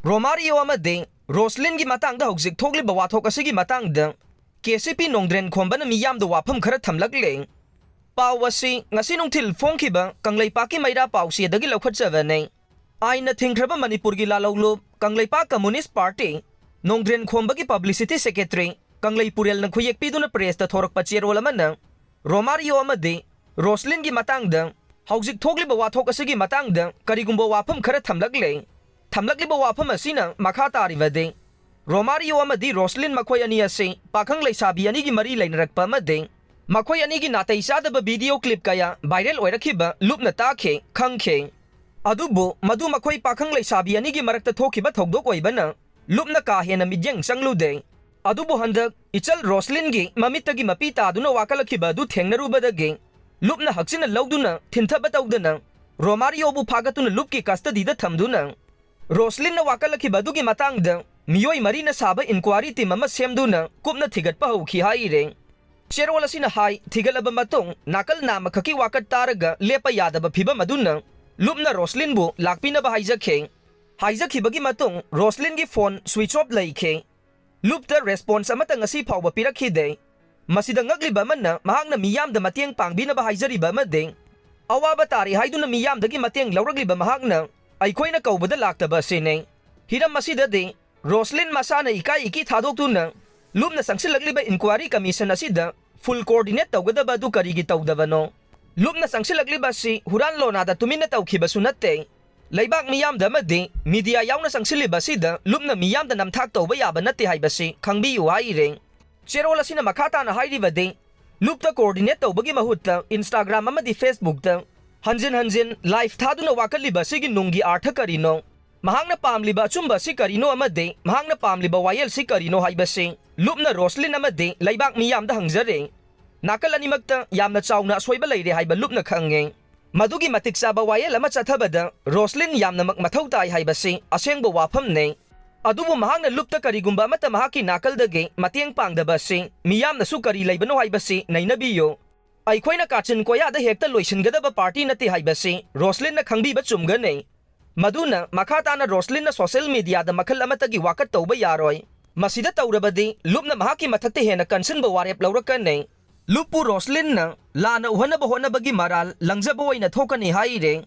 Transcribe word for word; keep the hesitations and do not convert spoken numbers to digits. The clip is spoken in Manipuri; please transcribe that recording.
ꯔꯣꯃꯥꯔꯤꯑꯣ ꯑꯃꯗꯤ ꯔꯣꯁꯂꯤꯟꯒꯤ ꯃꯇꯥꯡꯗ ꯍꯧꯖꯤꯛ ꯊꯣꯛꯂꯤꯕ ꯋꯥꯊꯣꯛ ꯑꯁꯤꯒꯤ ꯃꯇꯥꯡꯗ ꯀꯦ ꯁꯤ ꯄꯤ ꯅꯣꯡꯗ꯭ꯔꯦꯟ ꯈꯣꯝꯕꯅ ꯃꯤꯌꯥꯝꯗ ꯋꯥꯐꯝ ꯈꯔ ꯊꯝꯂꯛꯂꯦ꯫ ꯄꯥꯎ ꯑꯁꯤ ꯉꯁꯤ ꯅꯨꯡꯊꯤꯜ ꯐꯣꯡꯈꯤꯕ ꯀꯪꯂꯩꯄꯥꯛꯀꯤ ꯃꯩꯔꯥ ꯄꯥꯎꯆꯦꯗꯒꯤ ꯂꯧꯈꯠꯆꯕꯅꯤ꯫ ꯑꯥꯏꯟꯅ ꯊꯤꯡꯈ꯭ꯔꯕ ꯃꯅꯤꯄꯨꯔꯒꯤ ꯂꯥꯜꯍꯧꯂꯨꯞ ꯀꯪꯂꯩꯄꯥꯛ ꯀꯝꯃꯨꯅꯤꯁ꯭ꯠ ꯄꯥꯔꯇꯤ ꯅꯣꯡꯗ꯭ꯔꯦꯟ ꯈꯣꯝꯕꯒꯤ ꯄꯕ꯭ꯂꯤꯁꯤꯇꯤ ꯁꯦꯀ꯭ꯔꯦꯇꯔꯤ ꯀꯪꯂꯩ ꯄꯨꯔꯦꯜꯅ ꯈꯨꯌꯦꯛ ꯄꯤꯗꯨꯅ ꯄ꯭ꯔꯦꯁꯇ ꯊꯣꯔꯛꯄ ꯆꯦꯔꯣꯜ ꯑꯃꯅ ꯔꯣꯃꯥꯔꯤꯑꯣ ꯑꯃꯗꯤ ꯔꯣꯁꯂꯤꯟꯒꯤ ꯃꯇꯥꯡꯗ ꯍꯧꯖꯤꯛ ꯊꯣꯛꯂꯤꯕ ꯋꯥꯊꯣꯛ ꯑꯁꯤꯒꯤ ꯃꯇꯥꯡꯗ ꯀꯔꯤꯒꯨꯝꯕ ꯋꯥꯐꯝ ꯈꯔ ꯊꯝꯂꯛꯂꯦ꯫ ꯊꯝꯂꯛꯂꯤꯕ ꯋꯥꯐꯝ ꯑꯁꯤꯅ ꯃꯈꯥ ꯇꯥꯔꯤꯕꯗꯤ, ꯔꯣꯃꯥꯔꯤꯑꯣ ꯑꯃꯗꯤ ꯔꯣꯁꯂꯤꯟ ꯃꯈꯣꯏ ꯑꯅꯤ ꯑꯁꯤ ꯄꯥꯈꯪ ꯂꯩꯁꯥꯕꯤ ꯑꯅꯤꯒꯤ ꯃꯔꯤ ꯂꯩꯅꯔꯛꯄ ꯑꯃꯗꯤ ꯃꯈꯣꯏ ꯑꯅꯤꯒꯤ ꯅꯥꯇꯩ ꯆꯥꯗꯕ ꯚꯤꯗꯤꯑꯣ ꯀ꯭ꯂꯤꯞ ꯀꯌꯥ ꯚꯥꯏꯔꯦꯜ ꯑꯣꯏꯔꯛꯈꯤꯕ ꯂꯨꯞꯅ ꯇꯥꯈꯤ, ꯈꯪꯈꯤ꯫ ꯑꯗꯨꯕꯨ ꯃꯗꯨ ꯃꯈꯣꯏ ꯄꯥꯈꯪ ꯂꯩꯁꯥꯕꯤ ꯑꯅꯤꯒꯤ ꯃꯔꯛꯇ ꯊꯣꯛꯈꯤꯕ ꯊꯧꯗꯣꯛ ꯑꯣꯏꯕꯅ ꯂꯨꯞꯅ ꯀꯥ ꯍꯦꯟꯅ ꯃꯤꯠꯌꯦꯡ ꯆꯪꯂꯨꯗꯦ꯫ ꯑꯗꯨꯕꯨ ꯍꯟꯗꯛ ꯏꯆꯜ ꯔꯣꯁꯂꯤꯟꯒꯤ ꯃꯃꯤꯠꯇꯒꯤ ꯃꯄꯤ ꯇꯥꯗꯨꯅ ꯋꯥꯀꯠꯂꯛꯈꯤꯕ ꯑꯗꯨ ꯊꯦꯡꯅꯔꯨꯕꯗꯒꯤ ꯂꯨꯞꯅ ꯍꯛꯆꯤꯟꯅ ꯂꯧꯗꯨꯅ ꯊꯤꯟꯊꯕ ꯇꯧꯗꯅ ꯔꯣꯃꯥꯔꯤꯑꯣꯕꯨ ꯐꯥꯒꯠꯇꯨꯅ ꯂꯨꯞꯀꯤ ꯀꯁꯇꯗꯤꯗ ꯊꯝꯗꯨꯅ ꯔꯣꯁꯂꯤꯟꯅ ꯋꯥꯀꯠꯂꯛꯈꯤꯕ ꯑꯗꯨꯒꯤ ꯃꯇꯥꯡꯗ ꯃꯤꯑꯣꯏ ꯃꯔꯤꯅ ꯁꯥꯕ ꯏꯟꯀ꯭ꯋꯥꯔꯤ ꯇꯤꯝ ꯑꯃ ꯁꯦꯝꯗꯨꯅ ꯀꯨꯞꯅ ꯊꯤꯒꯠꯄ ꯍꯧꯈꯤ ꯍꯥꯏꯔꯦ꯫ ꯆꯦꯔꯣꯜ ꯑꯁꯤꯅ ꯍꯥꯏ, ꯊꯤꯒꯠꯂꯕ ꯃꯇꯨꯡ ꯅꯥꯀꯜ ꯅꯥꯝꯃꯈꯛꯀꯤ ꯋꯥꯀꯠ ꯇꯥꯔꯒ ꯂꯦꯞꯄ ꯌꯥꯗꯕ ꯐꯤꯚꯝ ꯑꯗꯨꯅ ꯂꯨꯞꯅ ꯔꯣꯁꯂꯤꯟꯕꯨ ꯂꯥꯛꯄꯤꯅꯕ ꯍꯥꯏꯖꯈꯤ꯫ ꯍꯥꯏꯖꯈꯤꯕꯒꯤ ꯃꯇꯨꯡ ꯔꯣꯁꯂꯤꯟꯒꯤ ꯐꯣꯟ ꯁ꯭ꯋꯤꯆ ꯑꯣꯐ ꯂꯩꯈꯤ꯫ ꯂꯨꯞꯇ ꯔꯦꯁꯄꯣꯟꯁ ꯑꯃꯠꯇ ꯉꯁꯤ ꯐꯥꯎꯕ ꯄꯤꯔꯛꯈꯤꯗꯦ꯫ ꯃꯁꯤꯗ ꯉꯛꯂꯤꯕ ꯑꯃꯅ ꯃꯍꯥꯛꯅ ꯃꯤꯌꯥꯝꯗ ꯃꯇꯦꯡ ꯄꯥꯡꯕꯤꯅꯕ ꯍꯥꯏꯖꯔꯤꯕ ꯑꯃꯗꯤ ꯑꯋꯥꯕ ꯇꯥꯔꯦ ꯍꯥꯏꯗꯨꯅ ꯃꯤꯌꯥꯝꯗꯒꯤ ꯃꯇꯦꯡ ꯂꯧꯔꯛꯂꯤꯕ ꯃꯍꯥꯛꯅ ꯑꯩꯈꯣꯏꯅ ꯀꯧꯕꯗ ꯂꯥꯛꯇꯕ ꯑꯁꯤꯅꯤ꯫ ꯍꯤꯔꯝ ꯑꯁꯤꯗꯗꯤ ꯔꯣꯁꯂꯤꯟ ꯃꯁꯥꯅ ꯏꯀꯥꯏ ꯏꯀꯤ ꯊꯥꯗꯣꯛꯇꯨꯅ ꯂꯨꯞꯅ ꯆꯪꯁꯤꯜꯂꯛꯂꯤꯕ ꯏꯟꯀ꯭ꯋꯥꯔꯤ ꯀꯃꯤꯁꯟ ꯑꯁꯤꯗ ꯐꯨꯜ ꯀꯣꯑꯣꯔꯗꯤꯅꯦꯠ ꯇꯧꯒꯗꯕ ꯑꯗꯨ ꯀꯔꯤꯒꯤ ꯇꯧꯗꯕꯅꯣ? ꯂꯨꯞꯅ ꯆꯪꯁꯤꯜꯂꯛꯂꯤꯕ ꯑꯁꯤ ꯍꯨꯔꯥꯟ ꯂꯣꯅꯥꯗ ꯇꯨꯃꯤꯟꯅ ꯇꯧꯈꯤꯕꯁꯨ ꯅꯠꯇꯦ꯫ ꯂꯩꯕꯥꯛ ꯃꯤꯌꯥꯝꯗ ꯑꯃꯗꯤ ꯃꯤꯗꯤꯌꯥ ꯌꯥꯎꯅ ꯆꯪꯁꯤꯜꯂꯤꯕ ꯑꯁꯤꯗ ꯂꯨꯞꯅ ꯃꯤꯌꯥꯝꯗ ꯅꯝꯊꯥꯛ ꯇꯧꯕ ꯌꯥꯕ ꯅꯠꯇꯦ ꯍꯥꯏꯕꯁꯤ ꯈꯪꯕꯤꯌꯨ ꯍꯥꯏꯔꯦ꯫ ꯆꯦꯔꯣꯜ ꯑꯁꯤꯅ ꯃꯈꯥ ꯇꯥꯅ ꯍꯥꯏꯔꯤꯕꯗꯤ, ꯂꯨꯞꯇ ꯀꯣꯑꯣꯔꯗꯤꯅꯦꯠ ꯇꯧꯕꯒꯤ ꯃꯍꯨꯠꯇ Instagram ꯑꯃꯗꯤ Facebook ꯇ ꯍꯟꯖꯤꯟ ꯍꯟꯖꯤꯟ ꯂꯥꯏꯚ ꯊꯥꯗꯨꯅ ꯋꯥꯀꯠꯂꯤꯕ ꯑꯁꯤꯒꯤ ꯅꯨꯡꯒꯤ ꯑꯥꯔꯊ ꯀꯔꯤꯅꯣ? ꯃꯍꯥꯛꯅ ꯄꯥꯝꯂꯤꯕ ꯑꯆꯨꯝꯕ ꯑꯁꯤ ꯀꯔꯤꯅꯣ ꯑꯃꯗꯤ ꯃꯍꯥꯛꯅ ꯄꯥꯝꯂꯤꯕ ꯋꯥꯌꯦꯜꯁꯤ ꯀꯔꯤꯅꯣ ꯍꯥꯏꯕꯁꯤ ꯂꯨꯞꯅ ꯔꯣꯁꯂꯤꯟ ꯑꯃꯗꯤ ꯂꯩꯕꯥꯛ ꯃꯤꯌꯥꯝꯗ ꯍꯪꯖꯔꯦ꯫ ꯅꯥꯀꯜ ꯑꯅꯤꯃꯛꯇ ꯌꯥꯝꯅ ꯆꯥꯎꯅ ꯑꯁꯣꯏꯕ ꯂꯩꯔꯦ ꯍꯥꯏꯕ ꯂꯨꯞꯅ ꯈꯪꯉꯦ꯫ ꯃꯗꯨꯒꯤ ꯃꯇꯤꯛ ꯆꯥꯕ ꯋꯥꯌꯦꯜ ꯑꯃ ꯆꯠꯊꯕꯗ ꯔꯣꯁꯂꯤꯟ ꯌꯥꯝꯅꯃꯛ ꯃꯊꯧ ꯇꯥꯏ ꯍꯥꯏꯕꯁꯤ ꯑꯁꯦꯡꯕ ꯋꯥꯐꯝꯅꯤ꯫ ꯑꯗꯨꯕꯨ ꯃꯍꯥꯛꯅ ꯂꯨꯞꯇ ꯀꯔꯤꯒꯨꯝꯕ ꯑꯃꯠꯇ ꯃꯍꯥꯛꯀꯤ ꯅꯥꯀꯜꯗꯒꯤ ꯃꯇꯦꯡ ꯄꯥꯡꯗꯕ ꯑꯁꯤ ꯃꯤꯌꯥꯝꯅꯁꯨ ꯀꯔꯤ ꯂꯩꯕꯅꯣ ꯍꯥꯏꯕꯁꯤ ꯅꯩꯅꯕꯤꯌꯨ꯫ ꯑꯩꯈꯣꯏꯅ ꯀꯥꯆꯤꯟ ꯀꯣꯌꯥꯗ ꯍꯦꯛꯇ ꯂꯣꯏꯁꯤꯟꯒꯗꯕ ꯄꯥꯔꯇꯤ ꯅꯠꯇꯦ ꯍꯥꯏꯕꯁꯤ ꯔꯣꯁꯂꯤꯟꯅ ꯈꯪꯕꯤꯕ ꯆꯨꯝꯒꯅꯤ꯫ ꯃꯗꯨꯅ ꯃꯈꯥ ꯇꯥꯅ ꯔꯣꯁꯂꯤꯟꯅ ꯁꯣꯁꯤꯌꯦꯜ ꯃꯤꯗꯤꯌꯥꯗ ꯃꯈꯜ ꯑꯃꯠꯇꯒꯤ ꯋꯥꯀꯠ ꯇꯧꯕ ꯌꯥꯔꯣꯏ꯫ ꯃꯁꯤꯗ ꯇꯧꯔꯕꯗꯤ ꯂꯨꯞꯅ ꯃꯍꯥꯛꯀꯤ ꯃꯊꯛꯇ ꯍꯦꯟꯅ ꯀꯟꯁꯤꯟꯕ ꯋꯥꯔꯦꯞ ꯂꯧꯔꯛꯀꯅꯤ꯫ ꯂꯨꯞꯄꯨ ꯔꯣꯁꯂꯤꯟꯅ ꯂꯥꯟꯅ ꯎꯍꯟꯅꯕ ꯍꯣꯠꯅꯕꯒꯤ ꯃꯔꯥꯜ ꯂꯪꯖꯕ ꯑꯣꯏꯅ ꯊꯣꯛꯀꯅꯤ ꯍꯥꯏꯔꯦ꯫